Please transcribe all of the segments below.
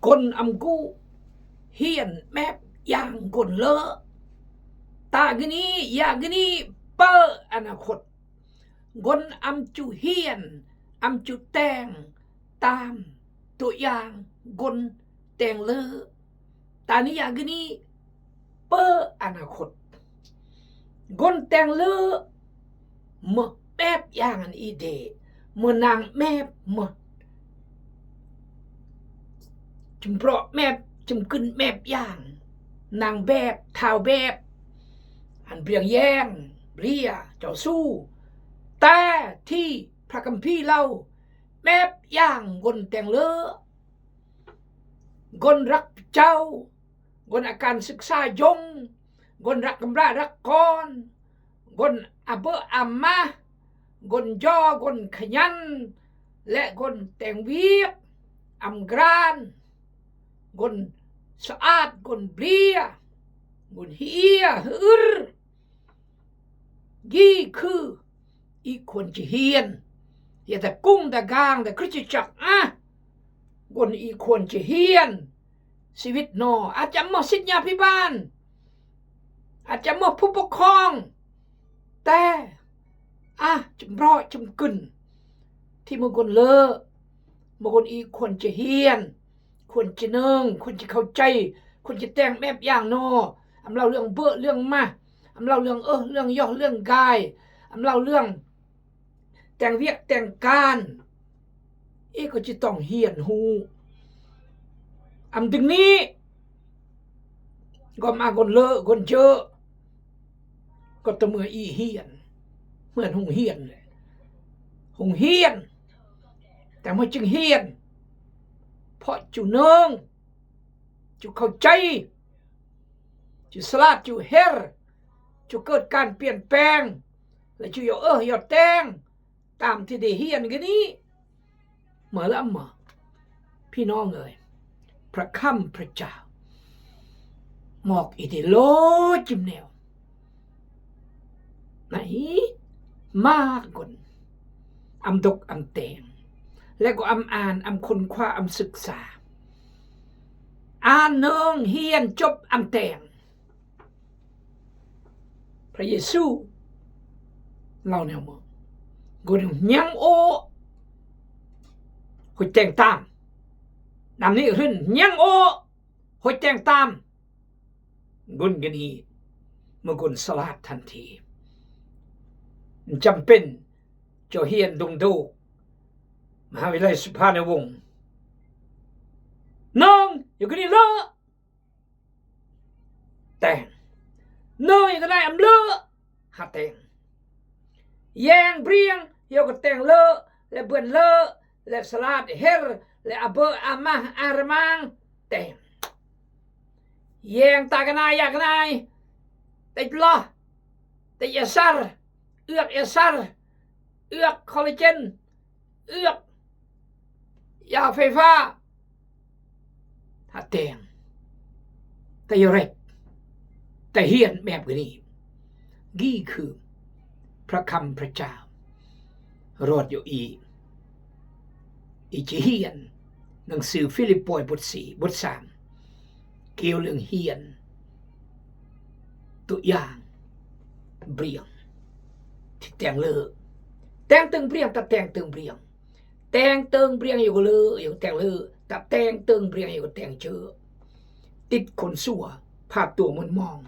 ກົນອຳກຸ ຮຽນແມບຢ່າງກົນເລີ ຕາກະນີ ຢາກະນີ ເປີອະນາຄົດ ກົນອຳຈຸຮຽນ ອຳຈຸແຕ່ງ ຕາມຕົວຢ່າງກົນແຕ່ງເລີ ຕານິຢາກະນີ ເປີອະນາຄົດ ກົນແຕ່ງເລີ ເມື່ອແມບຢ່າງອັນອີເດ ເມື່ອນາງແມບ ເມື່ອຈຳເປາະແມບ ຈຳກຶນແມບຢ່າງ ນາງແບບ ທ້າວແບບ ອັນບຽງແຍງ ເບລຍ ເຈົ້າຊູ້ ແຕ່ທີ່ພະຄຳພີເລົ່າ ແມບຢ່າງກົນແຕ່ງເລີ ກົນລັກເຈົ້າ ກົນອາການສຶກສາຍົງ ກົນລັກກຳລາລັກກອນ ກົນອາເບີອາມາ ກົນຍໍ ກົນຂະຫຍັນ ແລະ ກົນແຕ່ງວຽກ ອຳການ ກົນສະອາດ ກົນເບລຍ ກົນເຮຍ ອື ກີ້ຄື ອີກຄວນຈະຮຽນ ເຮັດແຕ່ກຸ້ງແຕ່ກາງແຕ່ຄຣິສຕະຈັກ ອາ ກົນອີກຄວນຈະຮຽນ ຊີວິດໜໍ ອາດຈະມາສິດຍາພິບານ ອາດຈະມາຜູ້ປົກຄອງ ແຕ່ ອາ ຈຳເປາະຈຳກຶນ ທີ່ເມື່ອກົນເລີ ເມື່ອກົນອີກຄວນຈະຮຽນ ຄວນຈະເນີງ ຄວນຈະເຂົ້າໃຈ ຄວນຈະແຕ່ງແບບຢ່າງນໍ ອຳເລົ່າເລື່ອງເບີເລື່ອງມາ ອຳເລົ່າເລື່ອງເອີ ເລື່ອງຢໍ ເລື່ອງກາຍ ອຳເລົ່າເລື່ອງແຕ່ງວຽກແຕ່ງການ ເອ ກໍຈະຕ້ອງຮຽນຮູ້ ອຳດຶງນີ້ ກໍມາກົນເລີ ກົນເຈີ ກໍຕ້ອງເມືອອີຮຽນ ເໝືອນໂຮງຮຽນແຫຼະ ໂຮງຮຽນ ແຕ່ມາຈຶ່ງຮຽນ ເພາະຈຸເນີງ ຈຸເຂົ້າໃຈ ຈຸສະຫຼາດ ຈຸເຮັດ ຈຸເກີດການປ່ຽນແປງ ແລະ ຈຸຢາກເອີ ຢາກແຕ່ງ ຕາມທີ່ໄດ້ຮຽນກັນນີ້ ເມື່ອລະມາ ພີ່ນ້ອງເອີຍ ພະຄຳພະເຈົ້າ ໝອກອີເດໂລຈິມແນວ ໃນມາກົນ ອຳດົກອຳແຕ່ງ ແລະ ກໍອຳອ່ານ ອຳຄົ້ນຄວ້າ ອຳສຶກສາ ອ່ານເນີງຮຽນຈົບອຳແຕ່ງ ພະເຢຊູເລົ່າແນວເມືອ ຄົນຍັງໂອ ຫົວແຈງຕາມ ນຳນີ້ຂຶ້ນຍັງໂອ ຫົວແຈງຕາມ ກຸນກະນີ ເມື່ອກຸນສະຫຼາດທັນທີ ຈຳເປັນ ເຈົ້າຮຽນດົງໂດ ມະຫາວິທະຍາໄລສຸພານຸວົງ ໜຶ່ງ ຢູ່ກະນີເລີ ແຕ່ງ ເນີຍກໍໄດ້ອຳເລີ ຫາແຕ່ງ ແຍງເບຣຽງ ເຮົາກໍແຕ່ງເລີ ແລະ ເບືອນເລີ ແລະ ສະຫຼາດເຮັດ ແລະ ອາເບີອາມາ ອາຣະມາງ ແຕ່ງ ແຍງຕາກະນາຍ ຢາກະນາຍ ຕິດຫຼໍ ຕິດເອຊັນ ເອືອກເອຊັນ ເອືອກຄໍລາເຈນ ເອືອກຢາໄຟຟ້າ ຖ້າແຕ່ງ ແຕ່ຢ່າເລັກ ແຕ່ຮຽນແບບນີ້ ນີ້ຄືພະຄຳພະເຈົ້າ ໂລດຢູ່ອີ ອີຈະຮຽນ ໜັງສືຟີລິບປອຍບົດສີ່ ບົດສາມ ກ່ຽວເລື່ອງຮຽນ ຕົວຢ່າງ ເບຣຽງ ທີ່ແຕ່ງເລີ ແຕ່ງເຕີງເບຣຽງ ຕາແຕ່ງເຕີງເບຣຽງ ແຕ່ງເຕີງເບຣຽງ ຢູ່ກໍເລີ ຢູ່ກໍແຕ່ງເລີ ຕາແຕ່ງເຕີງເບຣຽງ ຢູ່ກໍແຕ່ງເຈີ ຕິດຄົນຊົ່ວ ພາຕົວມົນມອງ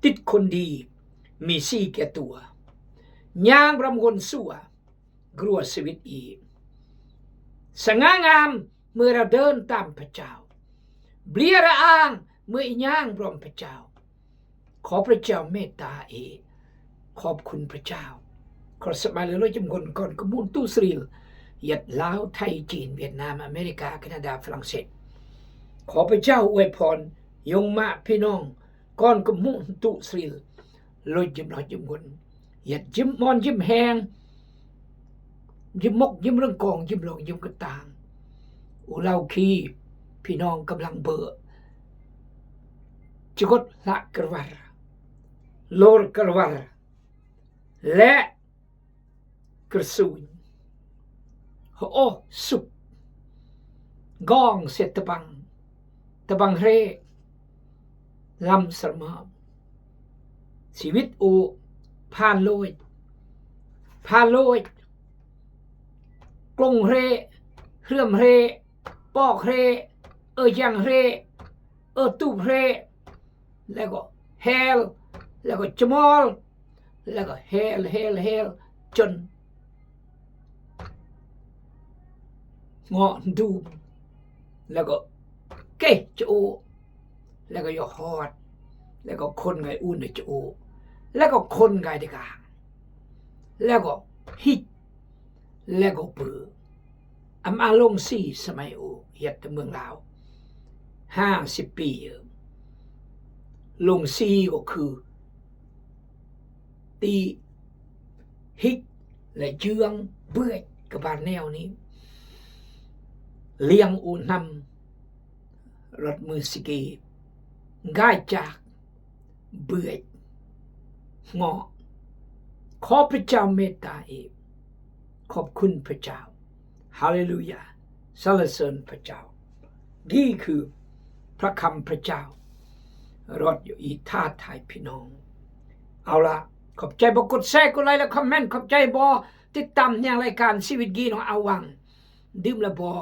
ຕິດຄົນດີ ມີສີແກ່ຕົວ ຍ່າງບຣຳຄົນຊົ່ວ ກລັວຊີວິດອີກ ສະຫງ່າງາມເມື່ອເຮົາເດີນຕາມພະເຈົ້າ ເບລຍລະອາງເມື່ອອີຫຍັງບຣອມພະເຈົ້າ ຂໍພະເຈົ້າເມດຕາເອ ຂອບຄຸນພະເຈົ້າ ຂໍສະບາຍເລີຍ ໂລຍຈຳຄົນ ກ່ອນກະມຸນຕຸສຣີລ ຫຍັດລາວ ໄທ ຈີນ ຫວຽດນາມ ອາເມລິກາ ການາດາ ຝຣັ່ງເສດ ຂໍພະເຈົ້າອວຍພອນ ຍົງມະ ພີ່ນ້ອງ ກ່ອນກະມຸນຕຸສຣີລ ໂລຍຈຳລອດຈຳຄົນ ຫຍັດຢິມມອນຍິ້ມແຮງ ຢິມມົກຍິ້ມເລື່ອງກອງ ຢິມລອງຍິ້ມກະຕ່າງ ອຸລາວຄີ ພີ່ນ້ອງກຳລັງເບີ ຈະກົດລະກະວັນ ໂລກະວັນ ແລະ ກະສູນ ໂອ ສຸບ ກອງເສດຕະບັງ ຕະບັງເຮ ລຳສະມອບ ຊີວິດໂອ ຜ່ານໂລຍ ຜ່ານໂລຍ ກົງເຮ ເຮືອມເຮ ປອກເຮ ເອີຢາງເຮ ເອີຕູບເຮ ແລ້ວກໍແຮລ ແລ້ວກໍຈະມອລ ແລ້ວກໍແຮລ ແຮລ ແຮລ ຈົນເງາະດູມ ແລ້ວກໍເກະຈະໂອ ແລ້ວກໍຢໍຮອດ ແລ້ວກໍຄົນໄກອູນຈະໂອ ແລ້ວກໍຄົນໄກຕະກາງ ແລ້ວກໍຮິກ ແລ້ວກໍປື ອຳອາລົງຊີສະໄໝໂອ ເຮັດແຕ່ເມືອງລາວ ຫ້າສິບປີ ລົງຊີກໍຄື ຕີ ຮິກ ແລະ ເຍືອງ ເບືອຍ ກະບານແນວນີ້ ລຽງອູນຳ ລັດມືສະກີ ກາຍຈາກ ເບືອຍ ເງາະ ຂໍພະເຈົ້າເມດຕາອີກ ຂອບຄຸນພະເຈົ້າ ຮາເລລູຢາ ສັນລະເສີນພະເຈົ້າ ນີ້ຄືພະຄຳພະເຈົ້າ ຮອດຢູ່ອີກ ທ້າທາຍພີ່ນ້ອງ ເອົາລະ ຂອບໃຈບໍ່ກົດແຊ ກົດໄລ ແລະ ຄອມເມັນ ຂອບໃຈບໍ່ຕິດຕາມຫຍັງລາຍການຊີວິດດີເນາະ ອາວັງ ດື່ມລະບໍ່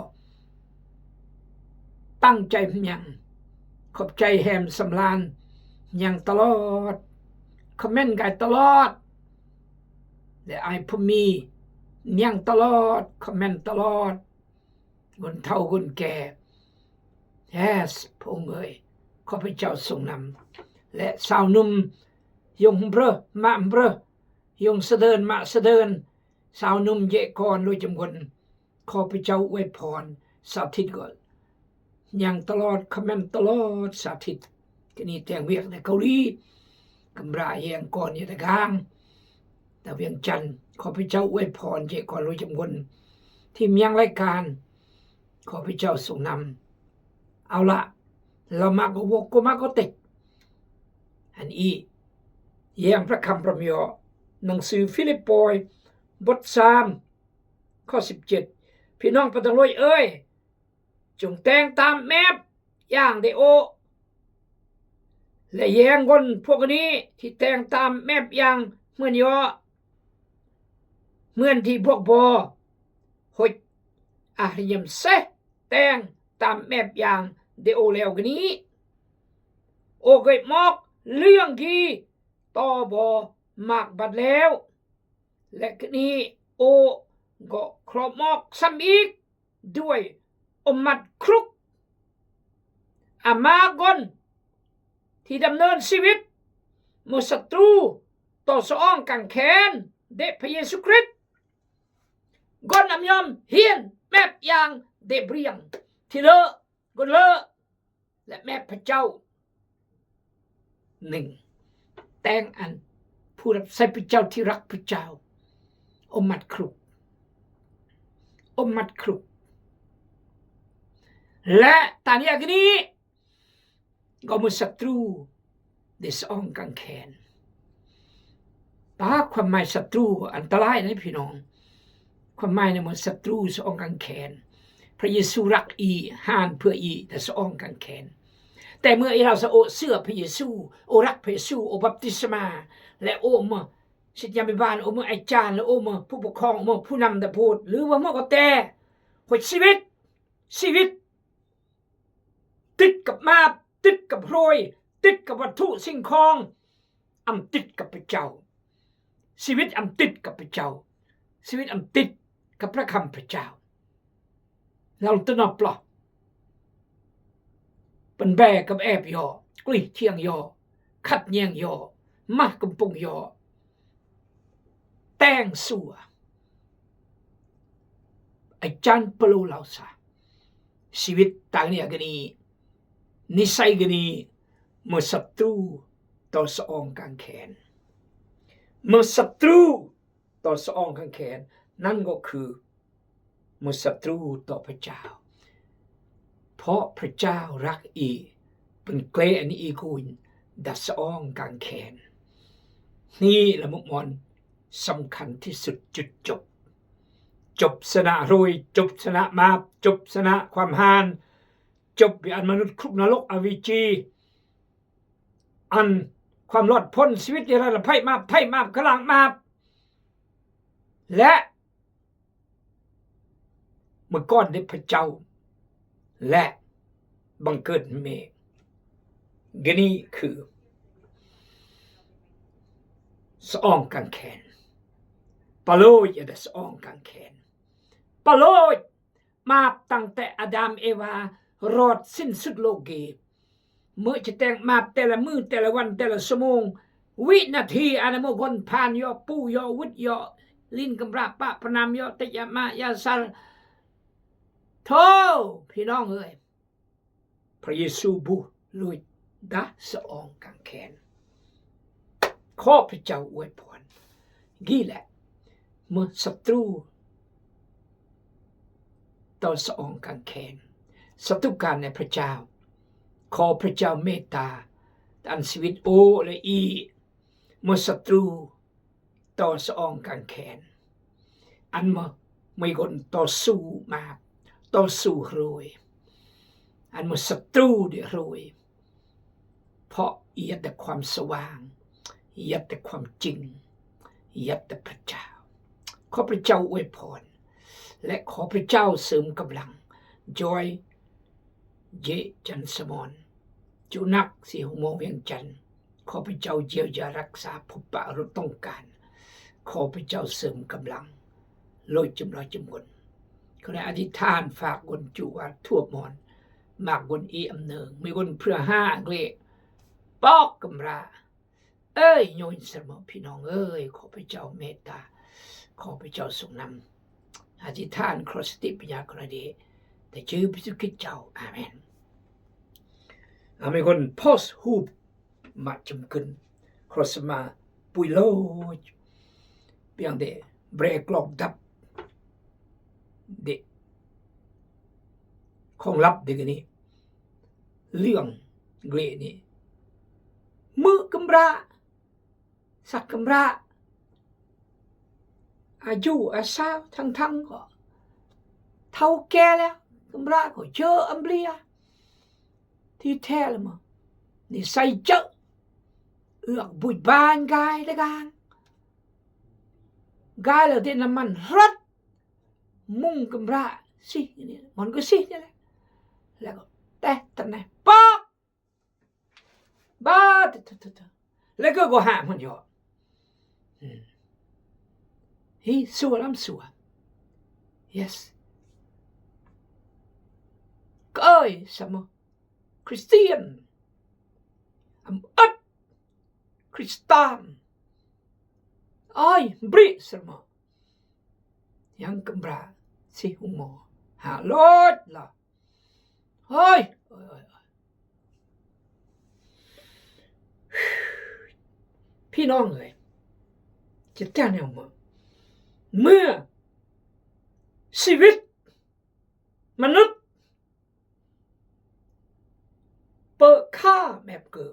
ຕັ້ງໃຈຫຍັງ ຂອບໃຈແຮມສຳລານຫຍັງຕະຫຼອດ ຄອມເມັນກາຍຕະຫຼອດ ແລະ ອ້າຍຜູ້ມີຫຍັງຕະຫຼອດ ຄອມເມັນຕະຫຼອດ ຄົນເຖົ້າຄົນແກ່ ແຮສ ພະອົງເອີຍ ຂໍພະເຈົ້າຊົງນຳ ແລະ ຊາວໜຸ່ມ ຢງເບຣ ມະເບຣ ຢງສະເດີນ ມະສະເດີນ ຊາວໜຸ່ມເຢກອນ ໂລຍຈຳກົນ ຂໍພະເຈົ້າອວຍພອນ ສາທິດກໍຍັງຕະຫຼອດ ຄອມເມັນຕະຫຼອດ ສາທິດ ກະນີ້ແຕ່ງວຽກໃນເກົາຫຼີ ກຳລາແຮງກ່ອນຢູ່ຕະກາງ ຕາວຽງຈັນ ຂໍພະເຈົ້າອວຍພອນເຈກອນໂລຍຈຳຄົນ ທີ່ມາຍັງລາຍການ ຂໍພະເຈົ້າຊົງນຳ ເອົາລະ ລາມາໂກໂວໂກມາໂກເຕັກ ອັນອີ ແຍງພະຄຳພະມະຍອ ໜັງສືຟີລິບປອຍ ບົດສາມ ຂໍ້ສິບເຈັດ ພີ່ນ້ອງປະຕັງໂລຍເອີຍ ຈົ່ງແຕ່ງຕາມແມບຢ່າງເດໂອ ແລະ ແຍງຄົນພວກນີ້ທີ່ແຕ່ງຕາມແມບຢ່າງເໝືອນຍໍ ເໝືອນທີ່ພວກບໍ່ຫົດອາຮະຍຳເຊ ແຕ່ງຕາມແມບຢ່າງເດໂອແລ້ວກະນີ້ ໂອເກີຍມອກເລື່ອງທີ່ຕໍ່ບໍ່ມາກບັດແລ້ວ ແລະ ກະນີ້ໂອກໍຄຣອບມອກຊ້ຳອີກດ້ວຍອົມມັດຄລຸກ ອາມາກົນທີ່ດຳເນີນຊີວິດເມື່ອສັດຕູຕໍ່ສະອອງກາງແຂນເດພະເຢຊູຄຣິດ ກ່ອນອຳຍອມຮຽນແມບຢ່າງເດບຣຽງທີ່ເລີກ ກົນເລີ ແລະ ແມ່ພະເຈົ້າ ໜຶ່ງ ແຕ່ງອັນຜູ້ຮັບໃຊ້ພະເຈົ້າທີ່ຮັກພະເຈົ້າ ອົມມັດຄລຸກ ອົມມັດຄລຸກ ແລະ ຕານຍາກະນີ ກໍເມື່ອສັດຕູໄດ້ສະອອງກາງແຂນ ປາ ຄວາມໝາຍສັດຕູອັນຕະລາຍເດ້ພີ່ນ້ອງ ຄວາມໝາຍໃນເມື່ອສັດຕູສະອອງກາງແຂນ ພະເຢຊູຮັກອີ່ ຫານເພື່ອອີ່ ແຕ່ສະອອງກາງແຂນ ແຕ່ເມື່ອອີ່ລາວສະໂອເຊື່ອພະເຢຊູ ໂອຮັກພະເຢຊູ ໂອບັບຕິສະມາ ແລະ ໂອເມື່ອສິດຍາພິບານ ໂອເມື່ອອາຈານ ແລະ ໂອເມື່ອຜູ້ປົກຄອງ ໂອເມື່ອຜູ້ນຳຕະໂພດ ຫຼືວ່າເມື່ອກໍແຕ່ ຫົວຊີວິດ ຊີວິດ ຕິດກັບມາບ ຕິດກັບໂຮຍ ຕິດກັບວັດຖຸສິ່ງຂອງ ອຳຕິດກັບພະເຈົ້າ ຊີວິດອຳຕິດກັບພະເຈົ້າ ຊີວິດອຳຕິດກັບພະຄຳພະເຈົ້າ ລາວຕະນອບປອບ ເປັນແບກັບແອບຍໍ ກລິທຽງຍໍ ຂັດແຍ່ງຍໍ ມາກຳປຸງຍໍ ແຕ່ງຊົ່ວ ອາຈານປະໂລລາວຊາ ຊີວິດຕາງເນຍກະນີ ນິໄສກະນີ ເມື່ອສັດຕູຕໍ່ສະອອງກາງແຂນ ເມື່ອສັດຕູຕໍ່ສະອອງກາງແຂນ ນັ້ນກໍຄື ເມື່ອສັດຕູຕໍ່ພະເຈົ້າ ເພາະພະເຈົ້າຮັກອີ່ ເປັນເກລອັນອີກູນ ດັດສະອອງກາງແຂນ ນີ້ລະໝົກມອນ ສຳຄັນທີ່ສຸດ ຈຸດຈົບ ຈົບຊະນະໂຮຍ ຈົບຊະນະມາບ ຈົບຊະນະຄວາມຫານ ຈົບດ້ວຍອັນມະນຸດຄຸກນະລົກອະເວຈີ, ອັນຄວາມລອດພົ້ນຊີວິດນິລັນດະໄພມາບໄທມາບຄະລັງມາບ ແລະ ເມື່ອກ່ອນໄດ້ພະເຈົ້າ ແລະ ບັງເກີດເມກ ກະນີ້ຄືສະອອງກາງແຂນ. ປະໂລຍ ຢ່າໄດ້ສະອອງກາງແຂນ. ປະໂລຍ ມາບຕັ້ງແຕ່ອາດາມເອວາ ຮອດສິ້ນສຸດໂລເກ. ເມື່ອຈະແຕ່ງມາບແຕ່ລະມື້ ແຕ່ລະວັນ ແຕ່ລະຊົ່ວໂມງ ວິນາທີ ອັນນະໂມຄົນຜ່ານເຍາະປູເຍາະວຶດເຍາະລິນກຳລະປະປະນຳເຍາະຕະຍະມະຍາສັນ. ໂທ ພີ່ນ້ອງເອີຍ ພະເຢຊູບຸລຸຍດາສະອອງກາງແຂນ. ຂໍພະເຈົ້າອວຍພອນ. ນີ້ແຫຼະ ເມື່ອສັດຕູຕໍ່ສະອອງກາງແຂນ, ສັດຕູການໃນພະເຈົ້າ, ຂໍພະເຈົ້າເມດຕາ ອັນຊີວິດໂອ ແລະ ອີ ເມື່ອສັດຕູຕໍ່ສະອອງກາງແຂນ, ອັນເມື່ອມີຄົນຕໍ່ສູ້ມາ ຕໍ່ສູ້ໂຮຍ, ອັນເມື່ອສັດຕູໄດ້ໂຮຍ, ເພາະຢາກໄດ້ຄວາມສະຫວ່າງ, ຢາກໄດ້ຄວາມຈິງ, ຢາກໄດ້ພະເຈົ້າ. ຂໍພະເຈົ້າອວຍພອນ ແລະ ຂໍພະເຈົ້າເສີມກຳລັງ. ຈອຍ ເຢ ຈັນສະໝອນ, ຈຸນັກ ສີຫົງໂມວຽງຈັນ, ຂໍພະເຈົ້າຢຽວຢາຮັກສາ, ພົບປະລົດຕ້ອງການ, ຂໍພະເຈົ້າເສີມກຳລັງໂລຍຈຸມລອຍຈຸມຄົນ. ຂໍໄດ້ອະທິຖານຝາກຄົນຈຸວ່າທົ່ວມອນ, ມາກຄົນອີອຳເນີງ, ມີຄົນເພື່ອຫາເກລ ປອກກຳລາ. ເອີຍ ໂຍນສະເໝີ ພີ່ນ້ອງເອີຍ, ຂໍພະເຈົ້າເມດຕາ, ຂໍພະເຈົ້າຊົງນຳ. ອະທິຖານ ຂໍສະຕິປັນຍາ ຂໍລະເດ ໃນຊື່ພະເຢຊູຄຣິດເຈົ້າ. ອາເມນ. ອາ ມີຄົນໂພສຮູບມາຈຳກຶນ ໂຄສະມາປຸຍໂລ ປຽງແຕ່ເບຣກລອກດັບເດ ຂອງລັບເດກະນີ້ ເລື່ອງເກຣນີ້ ມື້ກຳລະ ສັກກຳລະ ອາຍຸອາສາທັງໆ ກໍເຖົ້າແກ່ແລ້ວ ກຳລະກໍເຈີອຳເບລຍ ທີ່ແທ້ລະມະ ນິໄສເຈີ ເອືອກບຸຍບານກາຍຕະກາງ ກາຍລະເດນຳມັນລົດ ມຸງກຳລະຊິນີ້ ມັນກໍຊິນີ້ແຫຼະ ແລ້ວກໍແຕະຕະແນປອກ ບາດ ແລ້ວກໍຫາມັນຢູ່ ອືມ ຮີ ຊົ່ວລຳຊົ່ວ ເຢສ ເກີຍສະເໝີ ຄຣິສຕຽນ ອຳເອິດ ຄຣິສຕານ ອາຍ ບຣິສະເໝີ ຍັງກຳບາຊິຫຸງໝໍ ຫາໂລດລະ ເຮີ້ຍ ໂອ້ຍ ໂອ້ຍ ໂອ້ຍ ພີ່ນ້ອງເອີຍ ຈະແຕ່ແນວເມື່ອ ເມື່ອຊີວິດມະນຸດ ເປີຄາແມບເກີ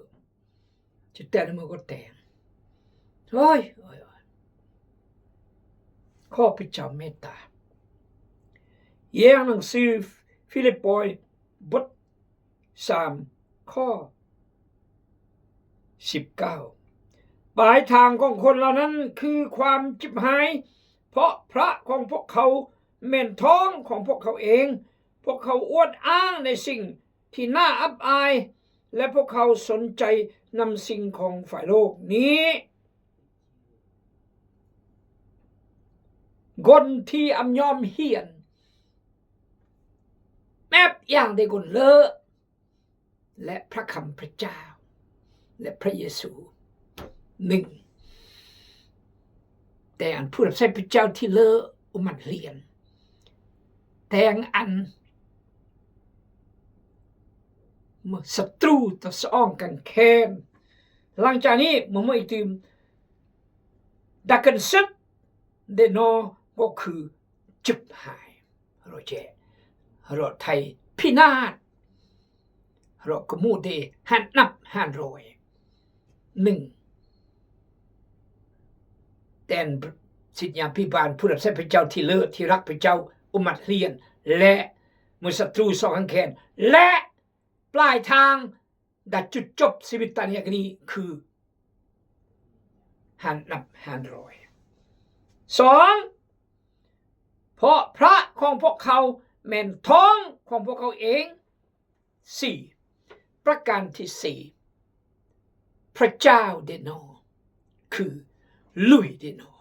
ຈະແຕ່ລະມື້ກໍແຕ່ງ ໂອ້ຍ ໂອ້ຍ ໂອ້ຍ ຂໍພະເຈົ້າເມດຕາ. ແຍງໜັງສືຟີລິບປອຍ ບົດສາມ ຂໍ້ສິບເກົ້າ ປາຍທາງຂອງຄົນເຫຼົ່ານັ້ນຄືຄວາມຈິບຫາຍ ເພາະພະຂອງພວກເຂົາແມ່ນທອງຂອງພວກເຂົາເອງ. ພວກເຂົາອວດອ້າງໃນສິ່ງທີ່ໜ້າອັບອາຍ ແລະ ພວກເຂົາສົນໃຈນຳສິ່ງຂອງຝ່າຍໂລກນີ້. ຄົນທີ່ອຳຍອມຮຽນ ແອບອ້າງແຕ່ຄົນເລີ ແລະ ພະຄຳພະເຈົ້າ ແລະ ພະເຢຊູ ໜຶ່ງ ແຕ່ອັນຜູ້ຮັບໃຊ້ພະເຈົ້າທີ່ເລີອຸມັດຮຽນ ແຕ່ງອັນສະຕູຕໍ່ສະອອງກັນແຄ້ນ. ຫຼັງຈາກນີ້ ມາເມື່ອອີກຕື່ມ ດາກັນເຊັດ ເດນໍ ກໍຄືຈິບຫາຍ ໂຣເຈ ໂຣໄທ ພິນາດ ໂຣກະມູເດ ຫັນນັບຫັນໂຣຍ ໜຶ່ງ ແຕ່ນສິດຍາພິບານ ຜູ້ຮັບໃຊ້ພະເຈົ້າທີ່ເລີ ທີ່ຮັກພະເຈົ້າ ອຸມັດຮຽນ ແລະ ມື້ສັດຕູສອງຫາງແຂນ ແລະ ປາຍທາງ ແລະ ຈຸດຈົບຊີວິດຕາເນຍກະນີ້ຄື ຫ້ານັບຫ້າຮ້ອຍ. ສອງ ເພາະພະຂອງພວກເຂົາແມ່ນທອງຂອງພວກເຂົາເອງ. ສີ່ ປະການທີສີ່ ພະເຈົ້າເດນໍ ຄືລຸຍເດນໍ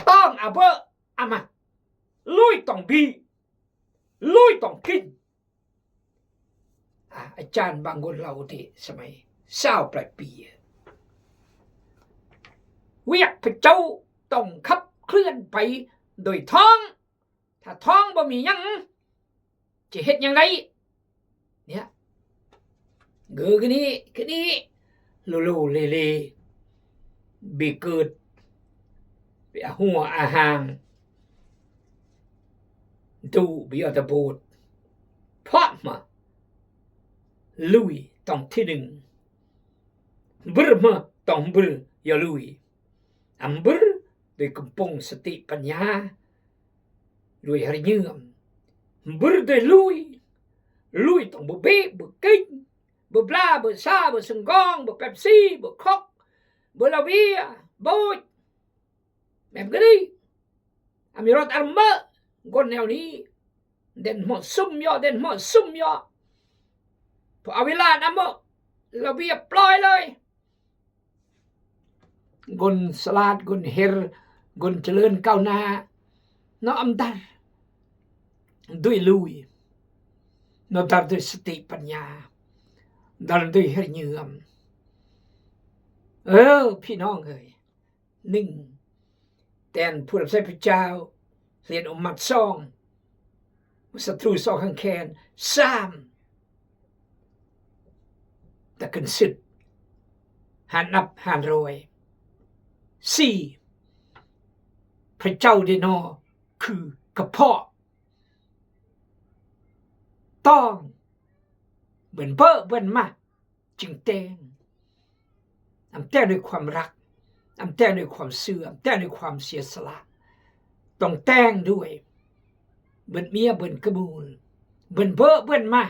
ຕ້ອງອາເບີອາມາ ລຸຍຕ້ອງບີ ລຸຍຕ້ອງກິນ. ອາ ອາຈານບາງຄົນເລົ່າເດ ສະໄໝຊາວປາຍປີ ວຽກພະເຈົ້າຕ້ອງຂັບເຄື່ອນໄປໂດຍທ້ອງ ຖ້າທ້ອງບໍ່ມີຫຍັງ ຈະເຮັດຫຍັງໄດ້? ເນຍ ເກີກະນີ້ກະນີ້ ໂລໂລເລເລ ເບເກີດ ເບອາຫົວອາຫາງ ດູເບອອດຕະໂບດ ພະມາ ລຸຍຕ້ອງທີໜຶ່ງ ບຶມາຕ້ອງບຶ ຢ່າລຸຍ ອຳບຶໂດຍກຳປົງສະຕິປັນຍາ ດ້ວຍຮະເຍື່ອມ ບຶໂດຍລຸຍ ລຸຍຕ້ອງບຶເບບຶກິນ ບຶບລາ ບຶຊາ ບຶຊຶງກອງ ບຶເປັບຊີ ບຶຄົກ ບຶລາເບຍ ໂບຍ ແບບກະນີ້ ອາມີລົດອາເມ ກົນແນວນີ້ ເດັ່ນເໝາະສຸມເຍາະ ເດັ່ນເໝາະສຸມເຍາະ ພໍເອົາເວລານຳເໝາະ ລາເບຍປ່ອຍເລີຍ ກົນສະຫຼາດ ກົນເຮັດ ກົນຈະເລີນກ້າວໜ້າ ເນາະ ອຳດັນ ດ້ວຍລຸຍ ເນາະ ດັນດ້ວຍສະຕິປັນຍາ ດັນດ້ວຍຮະເຍື່ອມ ເອີ ພີ່ນ້ອງເອີຍ ໜຶ່ງ ແຕ່ນຜູ້ຮັບໃຊ້ພະເຈົ້າ ຮຽນອົງມັດ ສອງ ສັດຕູສອງຂ້າງແຂນ ສາມ ຕະກຶນຊຶດ ຫ້ານັບຫ້າຮ້ອຍ ສີ່ ພະເຈົ້າເດນໍ ຄືກະເພາະ ຕ້ອງ ເບິ່ນເບີເບິ່ນມາ ຈຶ່ງແຕ່ງ ອຳແຕ່ງດ້ວຍຄວາມຮັກ ອຳແຕ່ງດ້ວຍຄວາມເຊື່ອ ອຳແຕ່ງດ້ວຍຄວາມເສຍສະຫຼະ ຕ້ອງແຕ່ງດ້ວຍ ເບິ່ນເມຍ ເບິ່ນກະມູນ ເບິ່ນເບີເບິ່ນມາ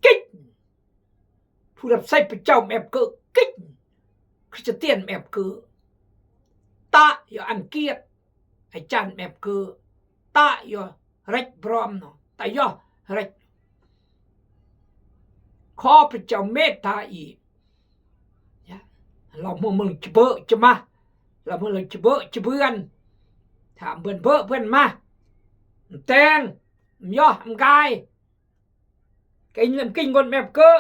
ກິນ ຜູ້ຮັບໃຊ້ພະເຈົ້າແມ່ເກີ ກິນ ຄຣິສຕຽນແມ່ເກີ ຕະ ຢ່າອັນກຽດ ອາຈານແມບເກີ ຕະ ຢໍ ເຣັກບຣອມ ເນາະ ຕະ ຢໍ ເຣັກ ຂໍພະເຈົ້າເມດຕາອີກ ລາວເມືອເມືອງຈະເບີຈະມາ ລາວເມືອເມືອງຈະເບີຈະເບືອນ ຖ້າເບິ່ນເບີເບິ່ນມາ ແຕ່ງ ຢໍ ອຳກາຍ ກິນ ກິນກ່ອນແມບເກີ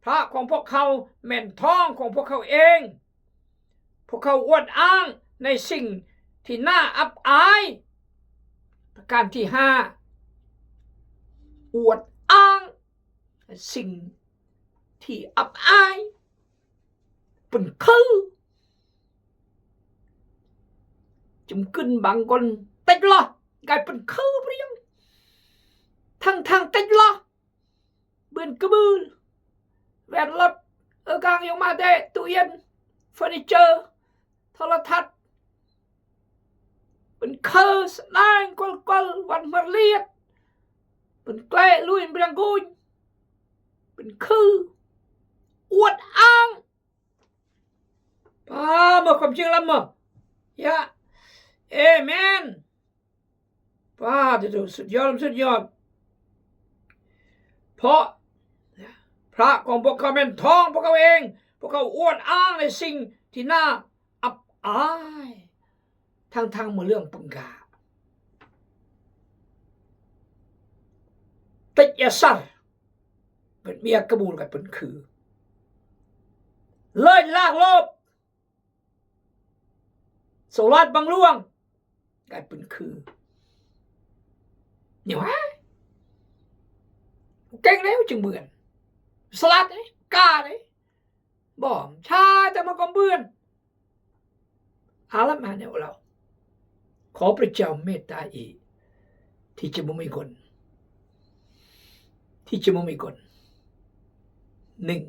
ພະຂອງພວກເຂົາແມ່ນທອງຂອງພວກເຂົາເອງ. ພວກເຂົາອວດອ້າງໃນສິ່ງທີ່ໜ້າອັບອາຍ. ປະການທີຫ້າ ອວດອ້າງໃນສິ່ງທີ່ອັບອາຍ. ເປັນຄື ຈຸມກຶນບາງຄົນຕິດລະ ກາຍເປັນຄືປຽງ ທັງໆຕິດລະ ເບືອນກະບືນ ແວ່ນລົດ ເອີກາງຍົງມາແຕ່ຕູ້ເຢັນ ເຟີນີເຈີ ໂທລະທັດ ເປັນຄືສະແດງກົນໆ ວັນມະລຽດ ເປັນແກລ້ລຸຍເບຣງກຸນ ເປັນຄືອວດອ້າງ. ປ້າ ເມື່ອຄວາມຈິງລະເມື່ອ ຢາ ເອເມນ. ປ້າ ໂທ້ ສຸດຍອດ ສຸດຍອດ. ເພາະພະຂອງພວກເຂົາແມ່ນທອງພວກເຂົາເອງ ພວກເຂົາອວດອ້າງໃນສິ່ງທີ່ໜ້າອັບອາຍ ທັງໆເມື່ອເລື່ອງປຶງກາ ຕິດຢາສັດ ເປັນເມຍກະບູນກັບເປັນຄື ເລີຍລາກໂລບ ສະຫຼາດບັງຫຼວງ ກາຍເປັນຄື ນີ້ຫວາ ເກັ່ງແລ້ວຈຶ່ງເບືອນ ສະຫຼາດເດ້ ກ້າເດ້ ບໍ່ ຊາຍ ແຕ່ມາກອມເບືອນ. ອາລະມາແນວເລົ່າ ຂໍພະເຈົ້າເມດຕາອີກ ທີ່ຈະບໍ່ມີຄົນ ທີ່ຈະບໍ່ມີຄົນ ໜຶ່ງ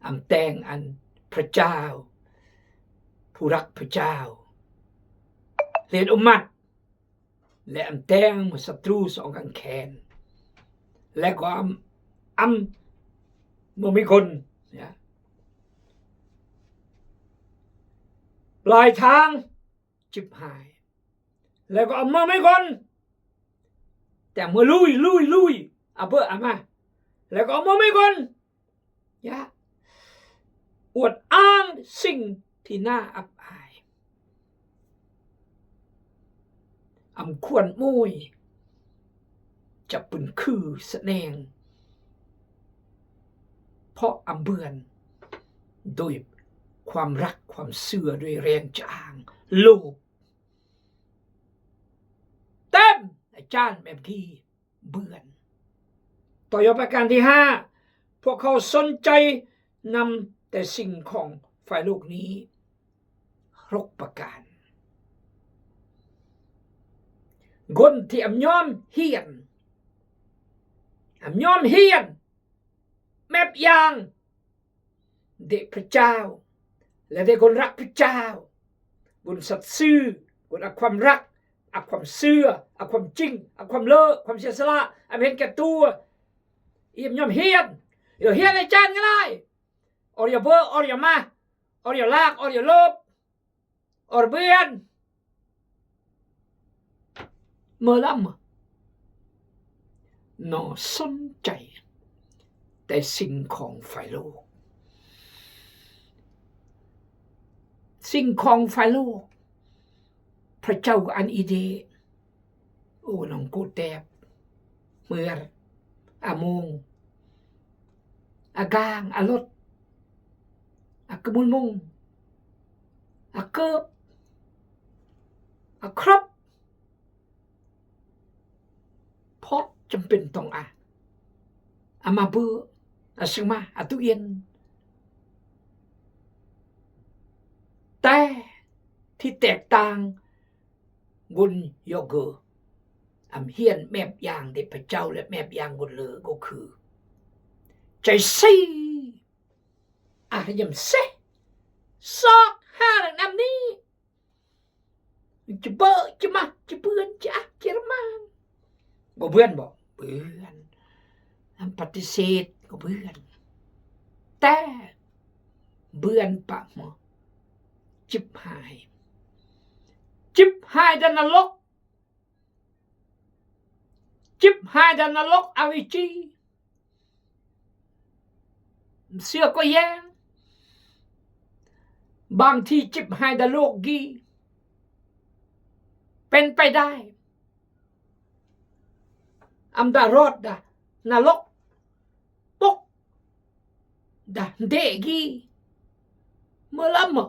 ອຳແຕ່ງອັນພະເຈົ້າ ຜູ້ຮັກພະເຈົ້າ ເລດອົມມັດ ແລະ ອຳແຕ່ງເມື່ອສັດຕູສອງຂ້າງແຂນ ແລະ ກໍອຳ ອຳເມື່ອມີຄົນ ນະ ປາຍທາງຈິບຫາຍ ແລ້ວກໍເອົາເມືອໄມ້ກ່ອນ ແຕ່ເມື່ອລຸຍ ລຸຍ ລຸຍ ອາເບີອາມາ ແລ້ວກໍເອົາເມືອໄມ້ກ່ອນ ຢ່າອວດອ້າງສິ່ງທີ່ໜ້າອັບອາຍ ອຳຄວນໂມຍ ຈະເປັນຄືສະແດງ ເພາະອຳເບືອນໂດຍຄວາມຮັກ ຄວາມເຊື່ອ ໂດຍແຮງຈະອາງ ໂລບ ເຕັມອາຈານແບບກີເບືອນ. ຕໍ່ຍອດປະການທີຫ້າ ພວກເຂົາສົນໃຈນຳແຕ່ສິ່ງຂອງຝ່າຍໂລກນີ້ ຫົກປະການ. ຄົນທີ່ອຳຍອມຮຽນ ອຳຍອມຮຽນແບບຢ່າງ ເດພະເຈົ້າ ແລະ ເດຄົນຮັກພະເຈົ້າ, ຄົນສັດຊື່, ຄົນອັກຄວາມຮັກ, ອັກຄວາມເຊື່ອ, ອັກຄວາມຈິງ, ອັກຄວາມເລີ, ຄວາມເສຍສະຫຼະ, ອັກເຫັນແກ່ຕົວ, ອຽມຍອມຮຽນ, ເອີ ຮຽນໃຫ້ຈານກໍໄດ້, ອອດຢ່າເບີ, ອອດຢ່າມາ, ອອດຢ່າລາກ, ອອດຢ່າໂລບ. ອອດເບືອນ ເມີລຳ ໜໍ່ສົນໃຈແຕ່ສິ່ງຂອງຝ່າຍໂລກ, ສິ່ງຂອງຝ່າຍໂລກ, ພະເຈົ້າອັນອີເດ ໂອ ໜອງກູແຕບ ເມືອ ອາໂມງ ອາກາງ ອາລົດ ອາກະມຸນມຸງ ອາເກີບ ອາຄຣອບ ເພາະຈຳເປັນຕ້ອງອາ ອາມາເບີ ອາຊຶມາ ອາຕຸເອນ ແຕ່ທີ່ແຕກຕ່າງ ກຸນໂຍເກີ ອຳຮຽນແມບຢ່າງເດພະເຈົ້າ ແລະ ແມບຢ່າງກຸນເລີ ກໍຄື ໃຈຊີ ອາຮະຍຳເຊ ຊອກຫານຳນີ້ ຈະເບີ ຈະມາ ຈະເບືອນ ຈະອາ ຈະລະມານ ບໍ່ເບືອນບໍ? ເບືອນ. ອຳປະຕິເສດກໍເບືອນ ແຕ່ເບືອນປະໝໍ ຈິບຫາຍ ຈິບຫາຍດານນະລົກ ຈິບຫາຍດານນະລົກອາວິຈີ ເຊື່ອກໍແຍງ ບາງທີຈິບຫາຍດາໂລກກີ ເປັນໄປໄດ້ ອຳດາຮອດດາ ນະລົກ ປົກ ດາ ເດກີ ເມີລະເມີ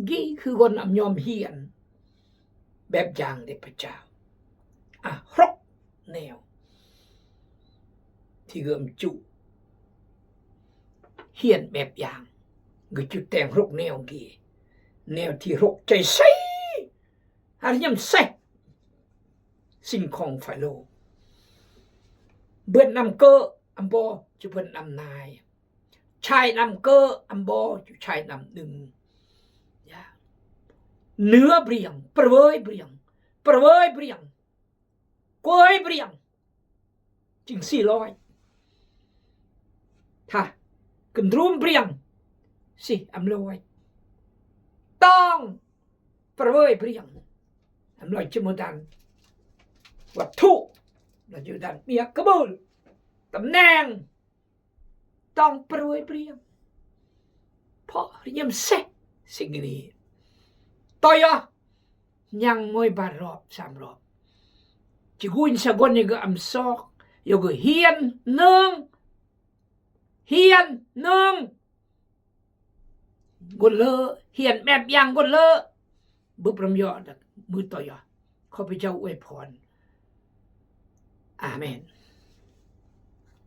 ກີຄືຄົນອຳຍອມຮຽນແບບຢ່າງເດພະເຈົ້າ ອາ ຫົກແນວ ທີ່ເກີມຈຸ ຮຽນແບບຢ່າງ ເກີມຈຸແຕ່ງຫົກແນວກີ ແນວທີຫົກ ໃຈຊີ ອາຮະຍຳເຊ ສິ່ງຂອງຟາໂລ ເບືອນນຳເກີ ອຳບໍ ຈຸເບືອນນຳນາຍ ຊາຍນຳເກີ ອຳບໍ ຈຸຊາຍນຳໜຶ່ງ ເໜືອບຣຽງ ປະເວີຍບຣຽງ ປະເວີຍບຣຽງ ກວຍບຣຽງ ຈຶ່ງສີ່ຮ້ອຍ ຖ້າຂຶ້ນຣວມບຣຽງ ສີ່ອຳລວຍ ຕ້ອງປະເວີຍບຣຽງ ອຳລວຍຈະໝູດານ ວັດຖຸ ລະຢູ່ດ້ານເມຍກະບູລ ຕຳແໜ່ງ ຕ້ອງປະເວີຍບຣຽງ ເພາະຮຽມເສ ສິ່ງນີ້ ຕໍ່ຍາ ຍັງມວຍບາດຮອບ ສາມຮອບ ຈະກຸນສາກົນນີ້ກໍອຳຊອກ ຢາກຮຽນໜຶ່ງ ຮຽນໜຶ່ງ ກົນເລີ ຮຽນແບບຢ່າງກົນເລີ ບຶບລຳຍອດ ມືຕໍ່ຍອດ ຂໍພະເຈົ້າອວຍພອນ ອາເມນ.